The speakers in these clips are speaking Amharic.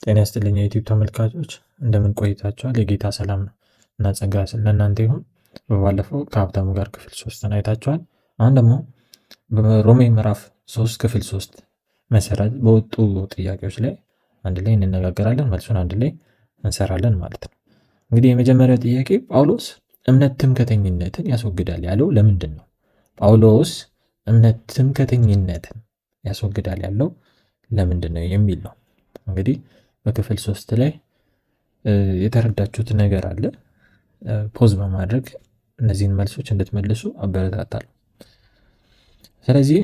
ጤና ይስጥልኝ የዩቲዩብ ተመልካቾች፣ እንደምን ቆይታችኋል? የጌታ ሰላም እና ጸጋ ለእናንተ ይሁን። በባለፈው ከሀብታሙ ጋር ክፍል 3ን አይታችኋል። አሁን ደግሞ በሮሜ ምዕራፍ 3 ክፍል 3 መሰረት በወጡ ጥያቄዎች ላይ አንድ ላይ እንነጋገራለን፣ መልሱን አንድ ላይ እንሰራለን ማለት ነው። እንግዲህ የመጀመሪያው ጥያቄ ጳውሎስ እምነት ትምክህተኝነትን ያስወግዳል ያለው ለምንድን ነው? ጳውሎስ እምነት ትምክህተኝነትን ያስወግዳል ያለው ለምንድን ነው የሚል ነው። እንግዲህ በክፍል 3 ላይ የተረዳችሁት ነገር አለ። Pause በማድረግ እነዚህን መልሶች እንድትመልሱ አበረታታለሁ። ስለዚህ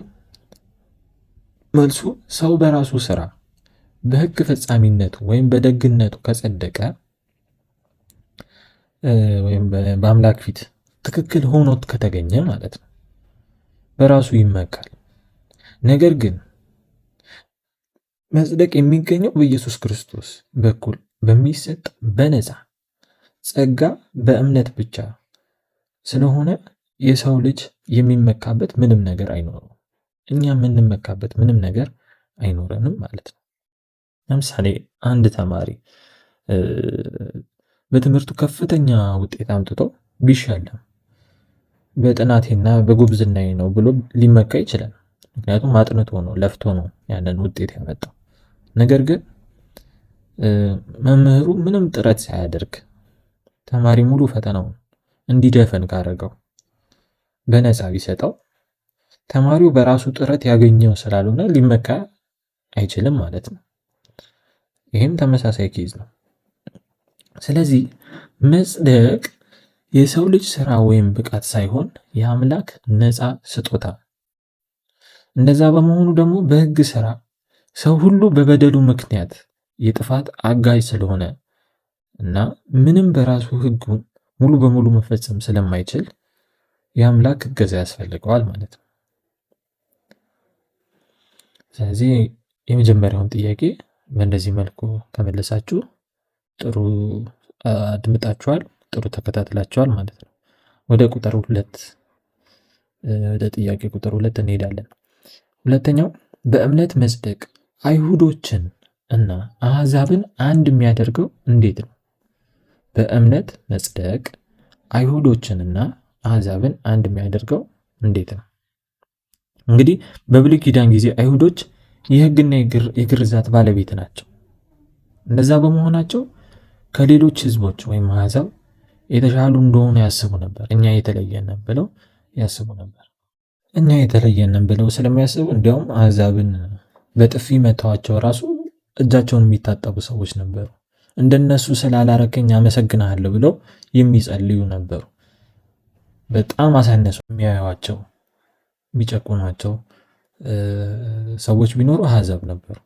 መልሱ ሰው በራሱ ስራ በሕግ ፈጻሚነቱ ወይም በደግነቱ ከጸደቀ ወይም በአምላክ ፊት ትክክል ሆኖ ከተገኘ ማለት ነው በራሱ ይመካል። ነገር ግን መጽደቅ የሚገኘው በኢየሱስ ክርስቶስ በኩል በሚሰጥ በነፃ ጸጋ በእምነት ብቻ ስለሆነ የሰው ልጅ የሚመካበት ምንም ነገር አይኖረውም። እኛ የምንመካበት ምንም ነገር አይኖረንም ማለት ነው። ለምሳሌ አንድ ተማሪ በትምህርቱ ከፍተኛ ውጤት አምጥቶ ቢሸለም በጥናቴና በጉብዝናዬ ነው ብሎ ሊመካ ይችላል። ምክንያቱም አጥንቶ ነው፣ ለፍቶ ነው ያንን ውጤት ያመጣው። ነገር ግን መምህሩ ምንም ጥረት ሳያደርግ ተማሪ ሙሉ ፈተናውን እንዲደፈን ካደረገው በነፃ ቢሰጠው ተማሪው በራሱ ጥረት ያገኘው ስላልሆነ ሊመካ አይችልም ማለት ነው። ይህም ተመሳሳይ case ነው። ስለዚህ መጽደቅ የሰው ልጅ ስራ ወይም ብቃት ሳይሆን የአምላክ ነፃ ስጦታ። እንደዛ በመሆኑ ደግሞ በሕግ ስራ ሰው ሁሉ በበደሉ ምክንያት የጥፋት አጋዥ ስለሆነ እና ምንም በራሱ ሕጉን ሙሉ በሙሉ መፈጸም ስለማይችል የአምላክ እገዛ ያስፈልገዋል ማለት ነው። ስለዚህ የመጀመሪያውን ጥያቄ በእንደዚህ መልኩ ከመለሳችሁ ጥሩ አድምጣችኋል፣ ጥሩ ተከታትላችኋል ማለት ነው። ወደ ቁጥር 2፣ ወደ ጥያቄ ቁጥር 2 እንሄዳለን። ሁለተኛው በእምነት መጽደቅ አይሁዶችን እና አሕዛብን አንድ የሚያደርገው እንዴት ነው? በእምነት መጽደቅ አይሁዶችንና አሕዛብን አንድ የሚያደርገው እንዴት ነው? እንግዲህ በብሉይ ኪዳን ጊዜ አይሁዶች የሕግና የግርዛት ባለቤት ናቸው። እንደዛ በመሆናቸው ከሌሎች ሕዝቦች ወይም አሕዛብ የተሻሉ እንደሆኑ ያስቡ ነበር። እኛ የተለየን ብለው ያስቡ ነበር። እኛ የተለየን ብለው ስለሚያስቡ እንዲያውም አሕዛብን በጥፊ መተዋቸው ራሱ እጃቸውን የሚታጠቡ ሰዎች ነበሩ። እንደነሱ ስላላረከኝ አመሰግናለሁ ብለው የሚጸልዩ ነበሩ። በጣም አሳነሱ የሚያዩዋቸው የሚጨቁኗቸው ሰዎች ቢኖሩ አሕዛብ ነበሩ።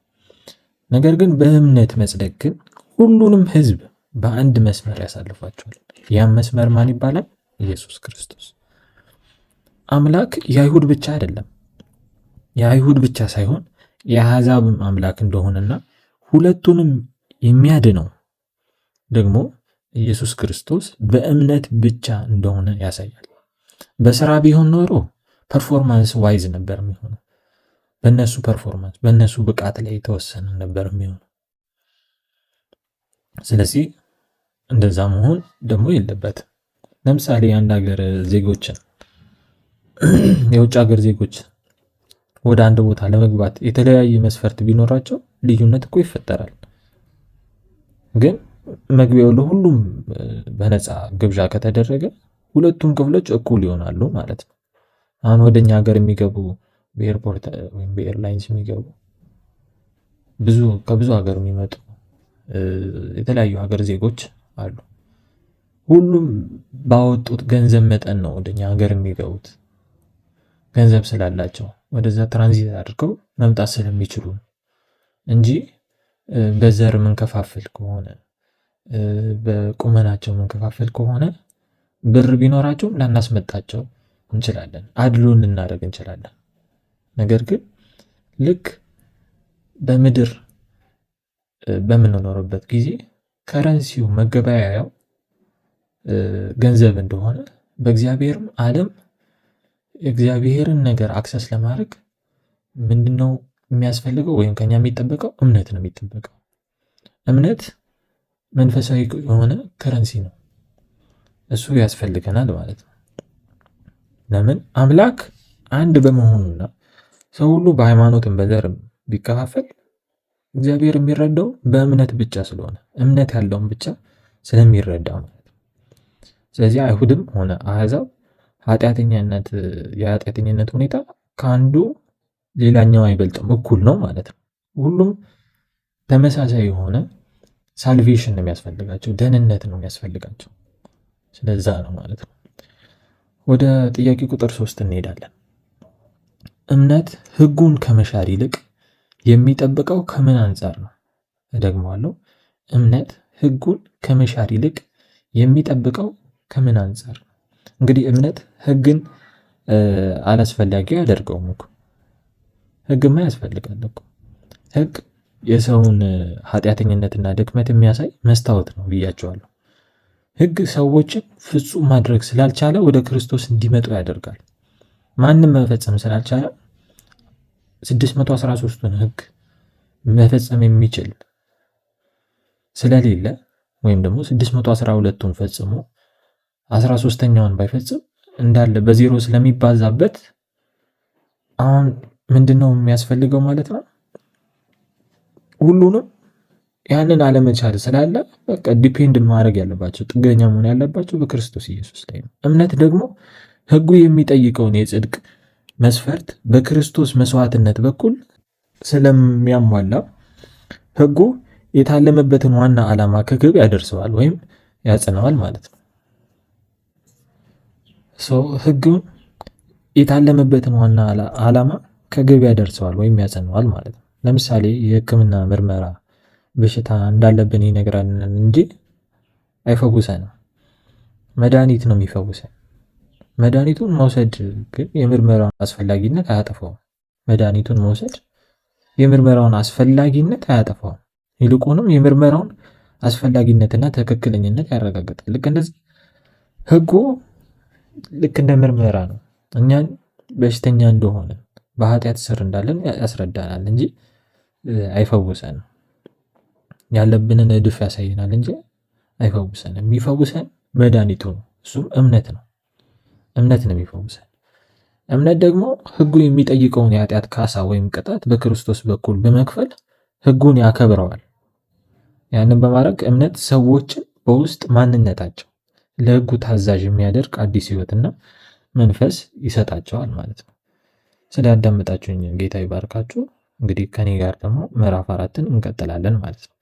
ነገር ግን በእምነት መጽደቅ ግን ሁሉንም ሕዝብ በአንድ መስመር ያሳልፏቸዋል። ያም መስመር ማን ይባላል? ኢየሱስ ክርስቶስ። አምላክ የአይሁድ ብቻ አይደለም፣ የአይሁድ ብቻ ሳይሆን የአሕዛብም አምላክ እንደሆነና ሁለቱንም የሚያድነው ደግሞ ኢየሱስ ክርስቶስ በእምነት ብቻ እንደሆነ ያሳያል። በስራ ቢሆን ኖሮ performance wise ነበር የሚሆነው። በእነሱ performance፣ በእነሱ ብቃት ላይ የተወሰነ ነበር የሚሆነው። ስለዚህ እንደዛ መሆን ደግሞ የለበትም። ለምሳሌ የአንድ ሀገር ዜጎችን፣ የውጭ ሀገር ዜጎች ወደ አንድ ቦታ ለመግባት የተለያየ መስፈርት ቢኖራቸው ልዩነት እኮ ይፈጠራል። ግን መግቢያው ለሁሉም በነፃ ግብዣ ከተደረገ ሁለቱም ክፍሎች እኩል ይሆናሉ ማለት ነው። አሁን ወደኛ ሀገር የሚገቡ በ airport ወይም በ airlines የሚገቡ ብዙ ከብዙ ሀገር የሚመጡ የተለያዩ ሀገር ዜጎች አሉ። ሁሉም ባወጡት ገንዘብ መጠን ነው ወደኛ ሀገር የሚገቡት። ገንዘብ ስላላቸው ወደዛ ትራንዚት አድርገው መምጣት ስለሚችሉ እንጂ በዘር ምንከፋፍል ከሆነ፣ በቁመናቸው ምንከፋፍል ከሆነ ብር ቢኖራቸውም ላናስመጣቸው እንችላለን፣ አድሎ ልናደርግ እንችላለን። ነገር ግን ልክ በምድር በምንኖርበት ጊዜ currency ው መገበያያው ገንዘብ እንደሆነ በእግዚአብሔርም ዓለም የእግዚአብሔርን ነገር access ለማድረግ ምንድነው የሚያስፈልገው ወይም ከኛ የሚጠበቀው? እምነት ነው የሚጠበቀው። እምነት መንፈሳዊ የሆነ currency ነው። እሱ ያስፈልገናል ማለት ነው። ለምን? አምላክ አንድ በመሆኑና ሰው ሁሉ በሃይማኖትም በዘርም ቢከፋፈል እግዚአብሔር የሚረዳው በእምነት ብቻ ስለሆነ እምነት ያለውን ብቻ ስለሚረዳ ማለት ነው። ስለዚህ አይሁድም ሆነ አሕዛብ ኃጢአተኛነት የኃጢአተኝነት ሁኔታ ከአንዱ ሌላኛው አይበልጥም፣ እኩል ነው ማለት ነው። ሁሉም ተመሳሳይ የሆነ salvation ነው የሚያስፈልጋቸው፣ ደህንነት ነው የሚያስፈልጋቸው። ስለዛ ነው ማለት ነው። ወደ ጥያቄ ቁጥር 3 እንሄዳለን። እምነት ሕጉን ከመሻር ይልቅ የሚጠብቀው ከምን አንጻር ነው? እደግመዋለሁ። እምነት ሕጉን ከመሻር ይልቅ የሚጠብቀው ከምን አንጻር ነው? እንግዲህ እምነት ሕግን አላስፈላጊ አያደርገውም እኮ። ሕግማ ያስፈልጋል እኮ። ሕግ የሰውን ኃጢአተኝነትና ድክመት የሚያሳይ መስታወት ነው ብያቸዋለሁ። ሕግ ሰዎችን ፍጹም ማድረግ ስላልቻለ ወደ ክርስቶስ እንዲመጡ ያደርጋል። ማንም መፈጸም ስላልቻለ 613ቱን ሕግ መፈጸም የሚችል ስለሌለ ወይም ደግሞ 612ቱን ፈጽሞ 13ኛውን ባይፈጽም እንዳለ በዜሮ ስለሚባዛበት አሁን ምንድነው የሚያስፈልገው ማለት ነው? ሁሉንም ያንን አለመቻል ስላለ በቃ depend ማድረግ ያለባቸው፣ ጥገኛ መሆን ያለባቸው በክርስቶስ ኢየሱስ ላይ ነው። እምነት ደግሞ ሕጉ የሚጠይቀውን የጽድቅ መስፈርት በክርስቶስ መስዋዕትነት በኩል ስለሚያሟላ ሕጉ የታለመበትን ዋና ዓላማ ከግብ ያደርሰዋል ወይም ያጸናዋል ማለት ነው። ሕጉ የታለመበትን ዋና ዓላማ ከግብ ያደርሰዋል ወይም ያጸናዋል ማለት ነው። ለምሳሌ የሕክምና ምርመራ በሽታ እንዳለብን ይነግራል እንጂ አይፈውሰንም። መድኃኒት ነው የሚፈውሰን። መድኃኒቱን መውሰድ ግን የምርመራውን አስፈላጊነት አያጠፋውም። መድኃኒቱን መውሰድ የምርመራውን አስፈላጊነት አያጠፋውም። ይልቁንም የምርመራውን አስፈላጊነትና ትክክለኝነት ያረጋግጣል። ልክ እንደዚህ ሕጉ ልክ እንደ ምርመራ ነው። እኛን በሽተኛ እንደሆነ በኃጢአት ስር እንዳለን ያስረዳናል እንጂ አይፈውሰንም። ያለብንን እድፍ ያሳየናል እንጂ አይፈውሰንም። የሚፈውሰን መድኃኒቱ ነው። እሱም እምነት ነው። እምነት ነው የሚፈውሰን። እምነት ደግሞ ሕጉ የሚጠይቀውን የኃጢአት ካሳ ወይም ቅጣት በክርስቶስ በኩል በመክፈል ሕጉን ያከብረዋል። ያንን በማድረግ እምነት ሰዎችን በውስጥ ማንነታቸው ለሕጉ ታዛዥ የሚያደርግ አዲስ ሕይወትና መንፈስ ይሰጣቸዋል ማለት ነው። ስላዳመጣችሁኝ ጌታ ይባርካችሁ። እንግዲህ ከኔ ጋር ደግሞ ምዕራፍ 4ን እንቀጥላለን ማለት ነው።